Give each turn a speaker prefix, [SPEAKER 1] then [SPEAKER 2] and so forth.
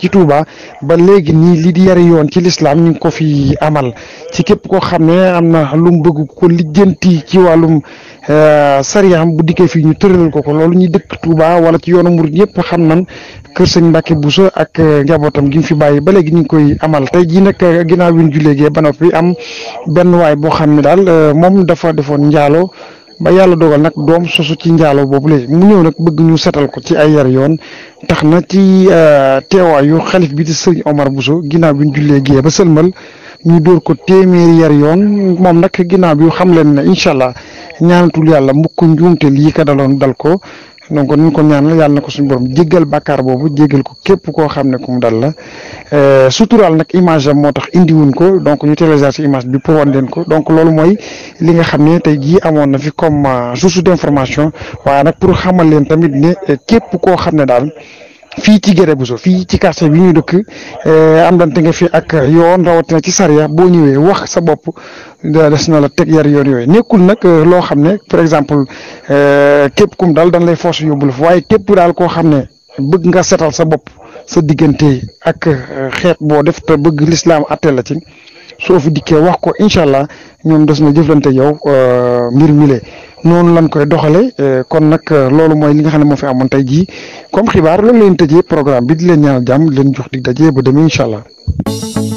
[SPEAKER 1] ci Touba ba léegi nii li di yari yoon ci lislaam ñu ngi ko fi amal ci képp koo xam ne am na lu mu bëgg ko lijjanti ci wàllum sariyaam bu dikkee fii ñu tëralal ko loolu ñuy dëkk Touba wala ci yoonu murid yëpp xam nan kër sëñ Mbacke Bousso ak njabootam gi mu fi bàyyi ba léegi ñu ngi koy amal tey jii nag ginnaaw bi ñu jullee ba noppi am benn waay boo xam ne daal moom dafa defoon njaalo ba yàlla dogal nag doom sosu ci njaalo boobu la mu ñëw nag bëgg ñu setal ko ci ay yar yoon tax na ci teewaayu xalif bi di sëñ Omar Bousso ginnaaw bi ñu jullee gee ba sëlmal ñu dóor ko téeméeri yar yoon moom nag ginnaaw bi xam leen ne incha allah ñaanatul yàlla mbukk njuumte lii ka daloon dal ko donc ñu ko ñaanal yàlla na ko suñu borom jéggal bàkkaar boobu jéggal ko képp koo xam ne ku mu dal la suturaal nag image am moo tax indiwuñ ko donc ñu téléchargé image bi pour wan leen ko donc loolu mooy li nga xam ne tey jii amoon na fi comme source d'information waaye nag pour xamal leen tamit ne képp koo xam ne daal fii ci Guédé Bousso fii ci quartier bi ñu dëkk am dante nga fi ak yoon rawatina ci sariya boo ñëwee wax sa bopp des na la teg yar yoon yooyu nekkul nag loo xam ne par exemple képp kum daal dañ lay force yóbbu la fa waaye képp daal koo xam ne bëgg nga setal sa bopp sa diggante ak xeet boo def te bëgg lislaam àtte la ci soo fi dikkee wax ko incha allah ñoom des na jëflante yow mbir mi le noonu lañ koy doxale kon nag loolu mooy li nga xam ne moo fi amoon tey jii comme xibaar loolu leen tëjee programme bi di leen ñaanal jàmm di leen jox dig daje ba demee incha allah.